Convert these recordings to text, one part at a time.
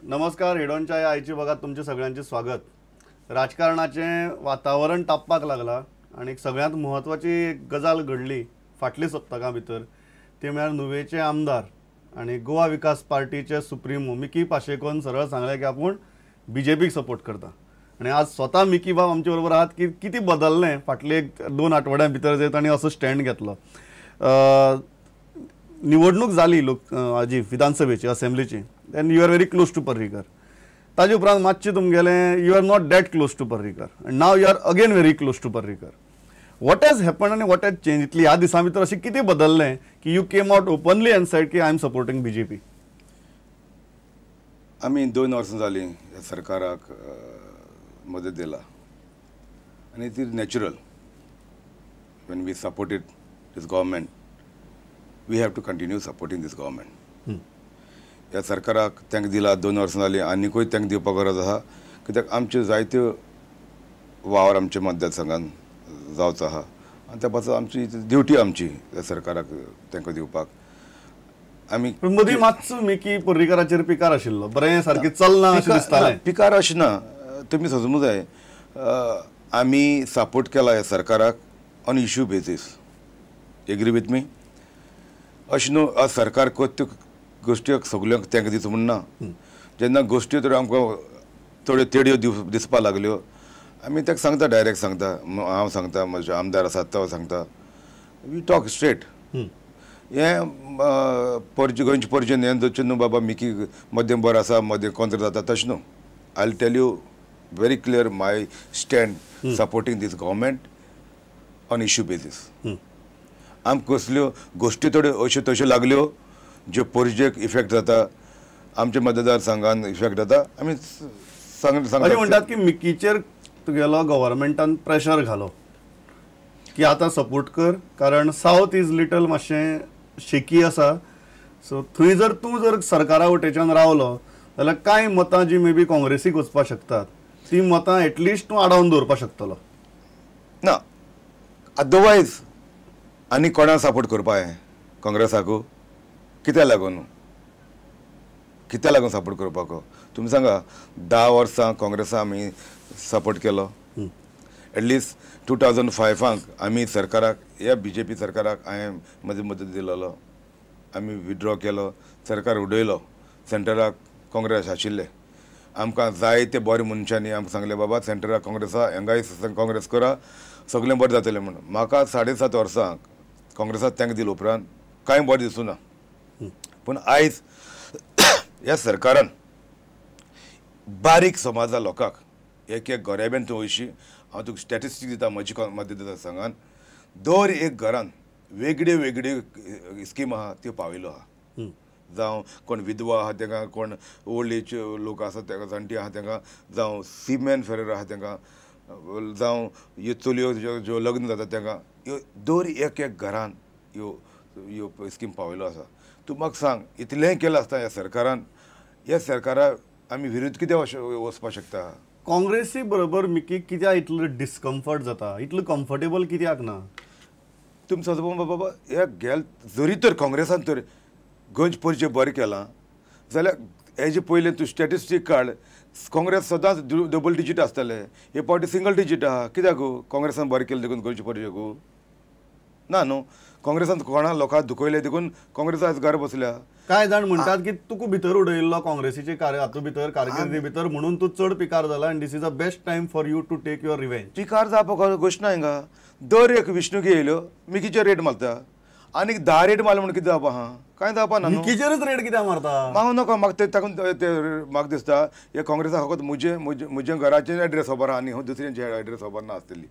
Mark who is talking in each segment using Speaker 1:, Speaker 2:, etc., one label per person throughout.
Speaker 1: नमस्कार, हेडॉनच्या ह्या आयची बघात तुमचे सगळ्यांचे स्वागत. राजकारणाचें वातावरण तापपाक लागलां आनी सगळ्यांत म्हत्वाची एक गजाल घडली फाटल्या सप्तकां भितर, ती म्हळ्यार नुवेचे आमदार आनी गोवा विकास पार्टीचे सुप्रिमो मिकी पाशेकोन सरळ सांगलें की आपूण बीजेपीक सपोर्ट करता. आनी आज स्वता मिकी बाब आमचे बरोबर आहात की कितें बदललें फाटले एक दोन आठवड्यां भितर जे तांणी असो स्टँड घेतलो. निवडणूक जाली लोक हाजी विधानसभेची, असेंब्लीची, and you are very close to Parrikar. ताजे उपरांत मातशें तुमगेलें you are not that close to Parrikar and now you are again very close to Parrikar. What has happen आनी what has change? इतली ह्या दिसां भितर अशें कितें बदललें की you came out openly and said की I am supporting BJP?
Speaker 2: आमी 2 वर्सां जालीं ह्या सरकाराक मदत दिला आनी it is natural when we supported this government we have to continue supporting this government. ह्या सरकाराक तांकां दिला 2 वर्सां जालीं, आनिकूय तांकां दिवपाक गरज आसा, कित्याक आमच्यो जायत्यो वावर आमच्या मतदारसंघान जावचो आसा आनी त्या पासून आमची ड्युटी आमची त्या सरकाराक तांकां दिवपाक. आमी
Speaker 1: मदीं मातसो मिकी पर्रीकाराचेर पिकार आशिल्लो, बरें सारकें चलना अशें दिसतालें.
Speaker 2: पिकार अशें ना, तुमी समजूंक जाय आमी सपोर्ट केला ह्या सरकाराक on issue basis. Agree with me? अशें न्हू सरकार त्यो गोश्ट्यो सगल्यांक तांकां दिता म्हूण ना. जेन्ना गोश्ट्यो तर आमकां थोड्यो तेड्यो दिसपाक लागल्यो आमी ताका सांगता, डायरेक्ट सांगता, हांव सांगता, म्हजे आमदार आसात तो सांगता, we talk straight. हें पर्जे गोंयचे पर्जेन हें दवरचें न्हू बाबा मिकी मदें बरो आसा मदें कोंत्र जाता, तशें न्हू. I will tell you very clear my stand supporting this government on issue basis. आमकां कसल्यो गोश्टी थोड्यो अश्यो तश्यो लागल्यो ज्यो पर्जेक इफेक्ट जाता, आमच्या मतदारसंघान इफेक्ट जाता, आमी सांग.
Speaker 1: म्हणटात की मिकीचेर तुगेलो गव्हर्मेंटान प्रेशर घालो की आतां सपोर्ट कर, कारण सावथ is little मातशें शेकी आसा, सो थंय जर तूं जर सरकारा वटेच्यान रावलो जाल्यार कांय मतां जी मे बी काँग्रेसीक वचपाक शकतात ती मतां एटलिस्ट तूं आडावन दवरपाक शकतलो
Speaker 2: ना. अदरवायज आनी कोणाक सपोर्ट करपा हें काँग्रेसाकू कित्याक लागून, कित्याक लागून सपोर्ट करपाक? तुमी सांगा, 10 वर्सां काँग्रेसा आमी सपोर्ट केलो, एटलिस्ट 2005 आमी सरकाराक, ह्या बीजेपी सरकाराक हांवें म्हजी मदत दिलेलो, आमी विड्रॉ केलो, सरकार उडयलो, सेंटराक काँग्रेस आशिल्ले. आमकां जायते बरे मनशांनी आमकां सांगलें बाबा सेंटराक काँग्रेस आसा, हांगाय काँग्रेस करा, सगळें बरें जातलें म्हूण. म्हाका 7.5 वर्सां काँग्रेसाक तांकां दिले उपरांत कांय बरें दिसूं ना. पूण आयज ह्या सरकारान बारीक समाजा लोकांक एक एक गरिबेन तूं वयशी, हांव तुका स्टॅटिस्टीक दिता म्हजी मतदारसंघान दर एक घरान वेगळ्यो वेगळ्यो स्कीम आहा त्यो पावयल्यो आहा. जावं कोण विधवा आहा तांकां, कोण ओल्ड एज लोक आसा तांकां, जाणटी आहा तांकां, जावं सीमॅन फेरेर आहा तांकां, जावं ह्यो चलयो ज्यो लग्न जाता तांकां, ह्यो दर एक एक घरान ह्यो ह्यो स्कीम पावयल्यो आसा. तूं म्हाका सांग, इतलेंय केलां आसता ह्या सरकारान, ह्या सरकाराक आमी विरोध कित्याक वचपाक शकता?
Speaker 1: काँग्रेसी बरोबर मिकी कित्याक इतलो डिस्कम्फर्ट जाता, इतलो कम्फर्टेबल कित्याक ना?
Speaker 2: तुमी समजूंक बाबा ह्या गेल जरी तर काँग्रेसान तर गोंयचे पर्जे बरें केलां जाल्यार हेजे पयलें तूं स्टॅटिस्टीक काड, काँग्रेस सदांच डबल डिजीट आसताले, हे फावटी सिंगल डिजीट आहा. कित्याक काँग्रेसान बरें केलें देखून गोंयचे पर्जेकू ना न्हू? काँग्रेसान कोणा लोकांक दुखयलें देखून काँग्रेस आयज घरा बसल्या.
Speaker 1: कांय जाण म्हणटात की तुका भितर उडयल्लो काँग्रेसीचे कार्य हातूंत भितर कारकिर्दी भितर म्हणून तूं चड पिकार जाला आनी this is a best time for you to take your revenge.
Speaker 2: पिकार जावपाक गोश्ट ना हिंगा, दर एक वेंचणुकी येयल्यो मिकीचेर रेट मारता, आनीक 10 रेट मारले म्हूण कितें जावपा आहा? कांय जावपा ना.
Speaker 1: मिकीचेरच रेट कित्याक मारता?
Speaker 2: म्हाका नाका, म्हाका ते ताकून ते म्हाका दिसता हे काँग्रेसाक फकत म्हजे म्हजे घराचे एड्रेस खबर आहा आनी दुसऱ्यांचे एड्रेस खबर ना आसतली.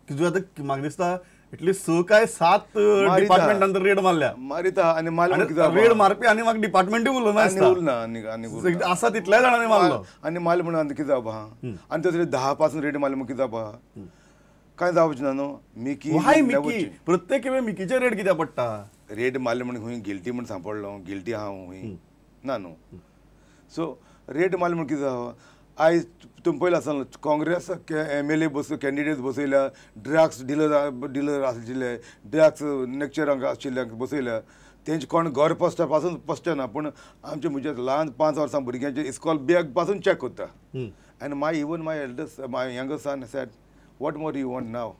Speaker 1: तुजें आतां म्हाका दिसता एटलीस्ट 6 काय 7 डिपार्टमेंटान रेड मारल्या.
Speaker 2: मारिता आनी मारले
Speaker 1: रेड मारपी आनी म्हाका डिपार्टमेंटूय उलोवना
Speaker 2: आनी
Speaker 1: आसा तितल्याय जाणांनी मारलो
Speaker 2: आनी मारले म्हणून आनी कितें जावपा आहा? आनी तसले 10 पासून रेड मारले म्हूण कितें जावपा आहा? कांय जावचें ना न्हू. मिकी
Speaker 1: वाय मिकी प्रत्येक वेळ मिकीचेर रेड कित्याक पडटा?
Speaker 2: रेड मारले म्हूण खंय गिल्टी म्हूण सांपडलो, गिल्टी आहा हांव खंय ना न्हू. सो रेड मारले म्हूण कितें जावप? आयज तुमी पयलें आसतना काँग्रेस एम एल ए बस कॅन्डिडेट बसयल्या, ड्रग्स डिलर आशिल्ले, ड्रग्स नेक्चरांक आशिल्ल्यांक बसयल्या. तेंचे कोण घर पसता पासून पसचे ना, पूण आमचे म्हज्या ल्हान 5 वर्सां भुरग्यांचे इस्कॉल बॅग पासून चॅक करता. And my even my eldest, my younger son said, what more you want now?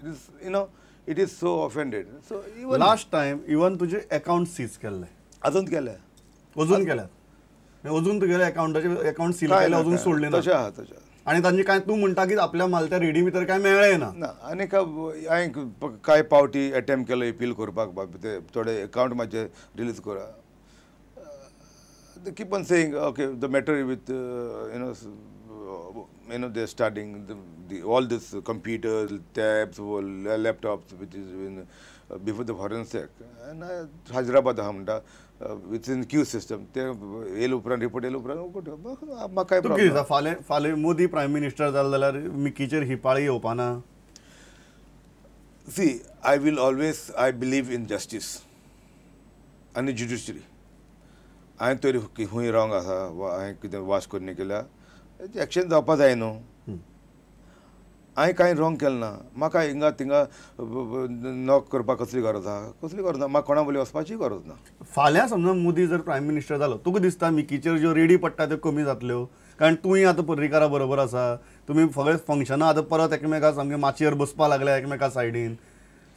Speaker 2: It is you know it is so offended. So even
Speaker 1: last time even तुजे अकाउंट सीज केल्ले.
Speaker 2: अजून केले.
Speaker 1: अजून केल्यात? अजून तुगेले अकाउंटाचे अकाउंट सील केले, अजून सोडले ना?
Speaker 2: तशें आहा, तशें.
Speaker 1: आनी तांचे कांय तूं म्हणटा की आपल्या मालत्या रेडी भितर कांय मेळ्ळें ना?
Speaker 2: ना. आनी हांवें कांय पावटी एटेम्प्ट केलो एपील करपाक, ते थोडे अकाउंट मातशे रिलीज करा. They keep on saying, okay, the matter with they're starting the all this computer tabs or laptops which is in, before the forensic and Hyderabad आहा म्हणटा, it's in Q system. ते येयले उपरांत, report येयले उपरांत म्हाका काय
Speaker 1: तुका कितें दिसता, फाल्यां फाल्यां मोदी प्रायम मिनिस्टर जाले जाल्यार मिकीचेर ही पाळी येवपा ना?
Speaker 2: See, I will always, I believe in justice आनी ज्युडिशरी. हांवें तरी खंय रॉंग आसा वा हांवें कितें वास करून केल्या, एक्शन जावपा जाय न्हू. हांवें कांय रॉंग केलें ना. म्हाका हिंगा थिंगा नॉक करपाक कसली गरज आहा? कसली गरज ना. म्हाका कोणा वयली वचपाची गरज ना.
Speaker 1: फाल्यां समजा मोदी जर प्रायम मिनिस्टर जालो, तुका दिसता मिकीचेर ज्यो रेडी पडटा त्यो कमी जातल्यो? कारण तूंय आतां पर्रीकारा बरोबर आसा, तुमी सगळे फंक्शनां आतां परत एकामेका सामके माचयेर बसपा लागल्या एकामेका सायडीन.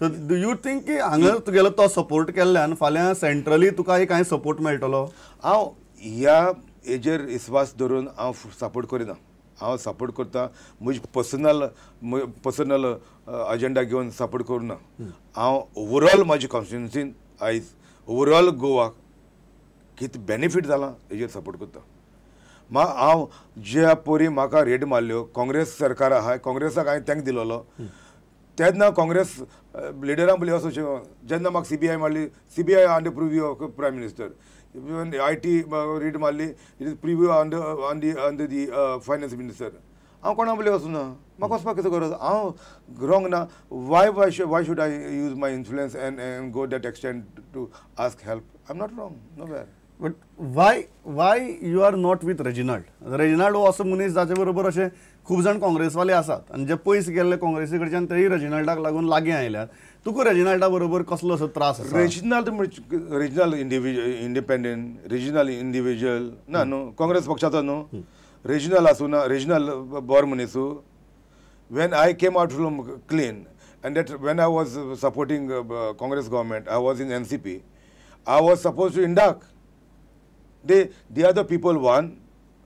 Speaker 1: सो do you think की हांगा तुगेलो तो सपोर्ट केल्ल्यान फाल्यां सेंट्रली तुका एक कांय सपोर्ट मेळटलो?
Speaker 2: हांव ह्या हेजेर विस्वास धरून हांव सपोर्ट करिना. हांव सपोर्ट करता म्हजी पर्सनल अजेंडा घेवन सपोर्ट करुना. हांव ओवरऑल म्हाजी कॉन्स्टिट्युन्सीन आयज ओवरऑल गोवाक कितें बेनिफीट जालां हेजेर सपोर्ट करता. हांव ज्या परी म्हाका रेड मारल्यो, काँग्रेस सरकार आहा, काँग्रेसाक हांवें thank दिलोलो तेन्ना काँग्रेस लिडरां पयलीं असो जेन्ना म्हाका सीबीआय मारली, CBI under purview of prime minister, even IT raid मारली, it is purview under the finance minister. हांव कोणा पयलीं वचूना, म्हाका वचपाक कितें गरज? हांव रॉंग ना. Why should I use my influence and go that extent to ask help? I am not wrong nowhere.
Speaker 1: But why you are not with Reginald? Reginald हो असो मनीस जाचे बरोबर अशे खूब जाण काँग्रेसवाले आसात आनी जे पयस गेल्ले काँग्रेसी कडच्यान तेय रेजिनाल्डाक लागून लागीं आयल्यात. तुका रेजिनाल्डा बरोबर कसलो असो त्रास आसा?
Speaker 2: Reginald Reginald individual, independent, Reginald individual ना न्हू, काँग्रेस पक्षाचो न्हू. रेजिनाल्ड आसूं ना, रेजिनाल्ड बरो मनीसू. When I came out from clean and that when I was supporting Congress government, I was in NCP, I was suppose to induct. The other people won,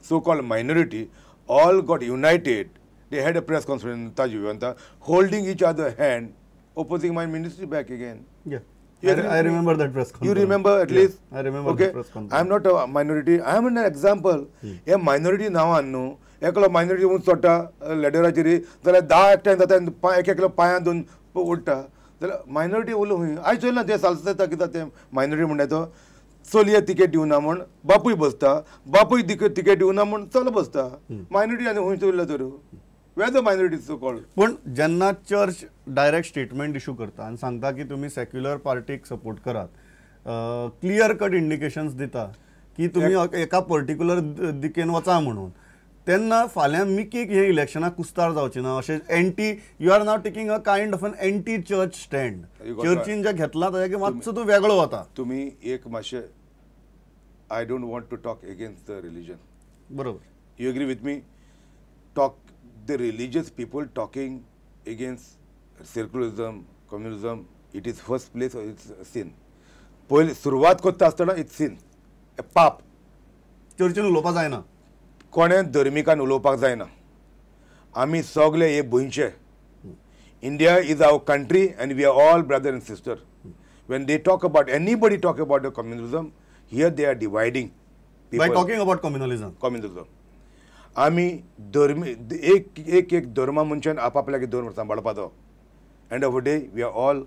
Speaker 2: so-called minority, all got united. They had a press conference in Taj Vivanta, holding each other hand, opposing my ministry back again.
Speaker 1: Yeah. I remember that press conference.
Speaker 2: You remember at least?
Speaker 1: I remember
Speaker 2: okay.
Speaker 1: The press conference.
Speaker 2: I am not a minority. I am an example. A minority नांवान न्हू, एकलो minority म्हणून चडटा लॅडराचेर जाल्यार 10 एकठांय जाता, एक एकलो पांयां दोन ओडटा, जाल्यार मायनॉरिटी उरलो खंय? आयज चोयला तें सालसा जाता कितें तें मायनॉरिटी म्हणटा तो चलये तिकेट दिवना म्हूण बापूय बसता, बापूय तिकेट दिवना म्हूण चलो बसता. मायनॉरिटी आनी खंय उरला तर? Where the minority so called?
Speaker 1: पूण जेन्ना चर्च डायरेक्ट स्टेटमेंट इशू करता आनी सांगता की तुमी सेक्युलर पार्टीक सपोर्ट करात, क्लियर कट इंडिकेशन्स दिता की तुमी एका पर्टिक्युलर दिकेन वचा म्हणून, तेन्ना फाल्यां मिकीक हे इलेक्शनाक कुस्तार जावचें ना अशें anti, you are now taking a kind of an anti church stand. चर्चीन जें घेतलां ताज्या मातसो तूं वेगळो वता.
Speaker 2: तुमी एक मातशें, I don't want to talk against the religion.
Speaker 1: बरोबर.
Speaker 2: You agree with me? Talk the religious people talking against secularism, communism, it is first place it's sin. पयलीं सुरवात करता आसतना it's sin, पाप.
Speaker 1: चर्चीन उलोवपाक जायना,
Speaker 2: कोणें धर्मिकान उलोवपाक जायना. आमी सगळे हे भुंयचे. India is our country and we are all brother and sister. When they talk about, anybody talk about the communism, here they are dividing
Speaker 1: by talking about communalism.
Speaker 2: Communism. आमी धर्म एक एक एक धर्मा मनशान आपापल्याक धर्म सांबाळपाचो. End of a day we are all.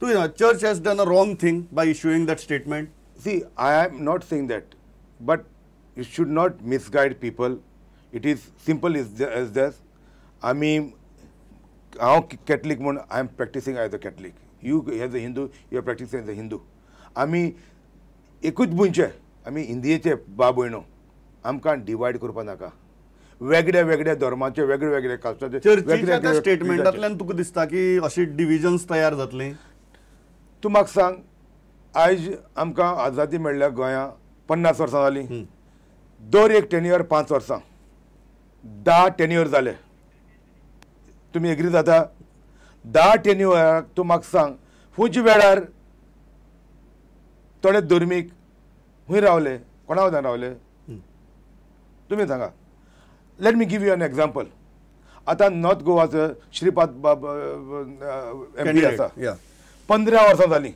Speaker 1: तूं church has done a wrong thing by issuing that statement?
Speaker 2: See, I am not saying that, but you should not misguide people. It is simple as this. आमी, हांव Catholic म्हूण I am practicing as a Catholic. You as a Hindu, you are practicing as a Hindu. आमी एकूच भुंयचे, आमी इंडियेचे बा भयणो, आमकां divide करपा नाका. वेगळ्या वेगळ्या धर्माचे, वेगळे वेगळे कास्टाचे.
Speaker 1: चर्चीच्या स्टेटमेंटांतल्यान तुका दिसता की अशी डिविजन्स तयार जातली?
Speaker 2: तूं म्हाका सांग, आयज आमकां आजादी मेळ्ळ्या गोंया 50 वर्सां जालीं, दर एक टेन्युअर 5 वर्सां, 10 टेन्युअर जाले. तुमी एग्री जाता? 10 टेन्युअराक तूं म्हाका सांग खंयच्या वेळार थोडे धर्मीक खंय रावले, कोणा वतान रावले? तुमी सांगा. Let me give you an example. आतां नॉर्थ गोवाचो श्रीपाद बाब एम पी आसा, 15 वर्सां जालीं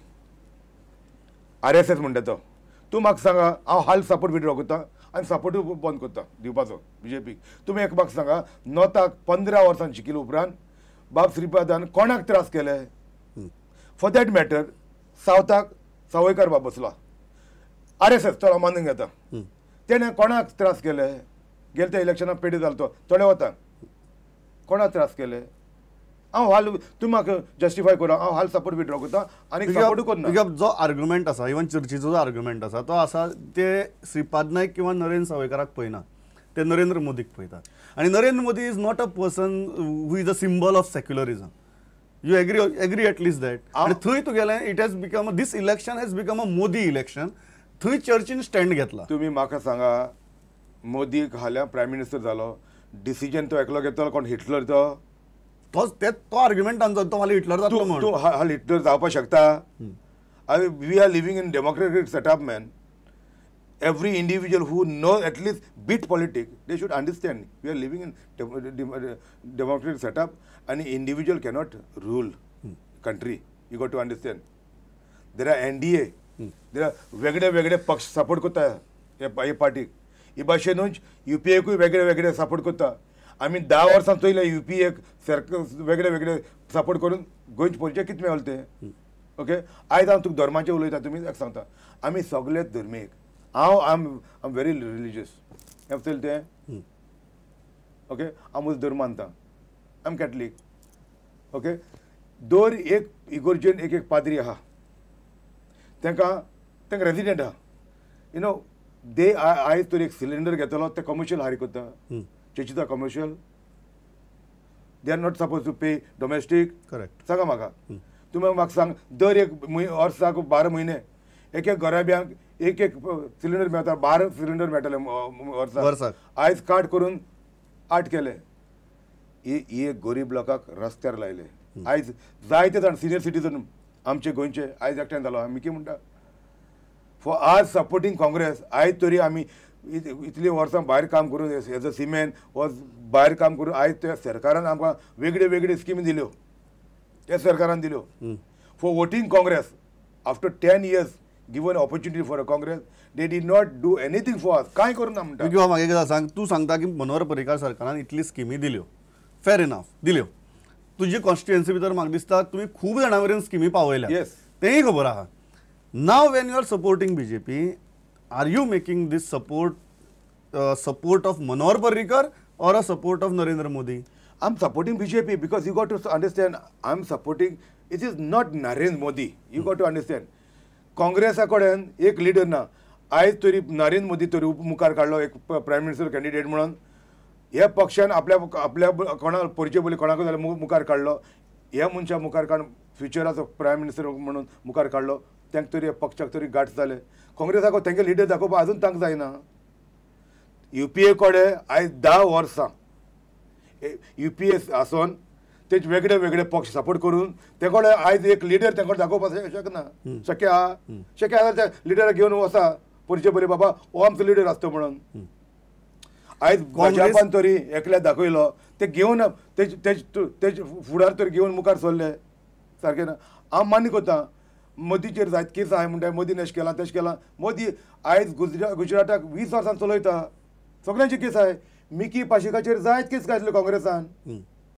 Speaker 2: आर एस एस म्हणटा तो. तूं म्हाका सांगा, हांव हाल सपोर्ट विड्रॉ करता आनी सपोर्टूय बंद करता दिवपाचो बीजेपीक. तुमी एक म्हाका सांगा, नॉर्थाक 15 वर्सां जिखले उपरांत बाब श्रीपादान कोणाक त्रास केले? फॉर that matter सावथाक सावयकार बाब बसला, आर एस एस तो हांव मानून घेता, तेणें कोणाक त्रास केले? गेले त्या इलेक्शनाक पेडी जालो तो थोडे वता, कोणाक त्रास केले? हांव हाल तुमी म्हाका जस्टिफाय करा, हांव हाल सपोर्ट विड्रॉ करता आनी सपोर्टूय करना.
Speaker 1: जो आर्ग्युमेंट आसा, इवन चर्चीचो जो आर्ग्युमेंट आसा तो आसा, ते श्रीपाद नायक किंवा नरेंद्र सावयकाराक पळयना, ते नरेंद्र मोदीक पळयतात. आनी Narendra Modi is not a person who is a symbol of secularism. You agree at least that? आनी थंय तुगेलें it has become, this election has become a Modi election. थंय चर्चीन स्टँड घेतला.
Speaker 2: तुमी म्हाका सांगा, मोदी हाल्यां प्रायम मिनिस्टर जालो, डिसिजन तो एकलो घेतलो? कोण हिटलर तो?
Speaker 1: तोच ते तो आर्ग्युमेंट तांचो, तो फाल्यां हिटलर जातलो म्हण.
Speaker 2: तूं हाल हिटलर जावपाक शकता? We are living in democratic setup, man. Every individual who know at least bit politic, they should understand we are living in democratic setup आनी individual cannot rule country. You got to understand, there are NDA, there are वेगळे वेगळे पक्ष support करता हे पार्टीक. ही भाशेनूच युपीएकूय वेगळे वेगळे सपोर्ट करता. आमी 10 वर्सां चोयले, युपीएक सारके वेगळे वेगळे सपोर्ट करून गोंयचे पयशे कितें मेळले ते. ओके, आयज हांव तुका धर्माचें उलयता, तुमी एक सांगता, आमी सगळे धर्मीक. हांव आम आम व्हेरी रिलीजियस हें चोयलें तें. ओके, हांव म्हजो धर्म मानता, आम कॅथलीक. ओके, दर एक इगोर्जेन एक एक पाद्री आहा, तांकां रेजिडेंट आहा, you know दे. आयज तर एक सिलिंडर घेतलो ते कमर्शियल हारी करता, चर्चीचो commercial. They are not suppose to pay domestic.
Speaker 1: Correct.
Speaker 2: सांगा म्हाका, तुमी म्हाका सांग, दर एक वर्साक 12 म्हयने एक एक घराब्यांक एक एक सिलिंडर मेळटा, 12 सिलिंडर मेळटाले वर्साक.
Speaker 1: वर्साक.
Speaker 2: आयज काट करून 8 केले. ही एक गरीब लोकांक रस्त्यार लायले. आयज जायते जाण सिनियर सिटीजन आमचे गोंयचे आयज एकठांय जालो. आमी कितें म्हणटा, फॉर आज सपोर्टींग काँग्रेस, आयज तरी आमी इतलीं वर्सां भायर काम करून, एज अ सिमेन वॉज भायर काम करून, आयज त्या सरकारान आमकां वेगळ्यो वेगळ्यो स्किमी दिल्यो, त्या सरकारान दिल्यो. For voting Congress after 10 years given opportunity for a Congress, they did not do anything for us. कांय करूं ना म्हणटा.
Speaker 1: किंवा म्हाका एकदा सांग, तूं सांगता की मनोहर पर्रीकार सरकारान इतली स्किमी दिल्यो, फेर इनफ दिल्यो. तुजी कॉन्स्टिट्युएन्सी भितर म्हाका दिसता तुमी खूब जाणां मेरेन स्किमी पावयल्या.
Speaker 2: येस.
Speaker 1: तेंय खबर आहा. Now when you are supporting BJP, are you making this support of Manohar Parrikar or a support of Narendra Modi?
Speaker 2: I'm supporting BJP because you got to understand, I'm supporting, it is not Narendra Modi. You got to understand. काँग्रेसा कडेन एक leader ना. आयज तरी नरेंद्र मोदी तरी मुखार काडलो एक prime minister candidate म्हणून. ह्या पक्षान आपल्या आपल्या कोणा परिचय पयलीं कोणाकूय जाल्यार मुखार काडलो, ह्या मनशा मुखार काडून फ्युचराचो प्रायम मिनिस्टर म्हणून मुखार काडलो, तांकां तरी पक्षाक तरी गांठ जाले. काँग्रेसाक तेंगे लिडर दाखोवपाक अजून तांकां जायना. युपीए कडेन आयज 10 वर्सां युपीए आसून तेच वेगळे वेगळे पक्ष सपोर्ट करून ते कडेन आयज एक लिडर तेंकडे दाखोवपाक शकना. शक्य आहा? शक्य आसा त्या लिडराक घेवन वसा परिचय बरे, बाबा हो आमचो लिडर आसतो म्हणून. आयज भाजपान तरी एकल्या दाखयलो, ते घेवन तेज फुडार तरी घेवन मुखार सरले सारकें ना. हांव मान्य करता मोदीचेर जायत केस आहा म्हणटा, मोदीन अशें केलां तशें केलां. मोदी आयज गुजराताक 20 वर्सां चलयता, सगळ्यांची केस आहाय. मिकी पाशिकाचेर जायत केस घातले काँग्रेसान.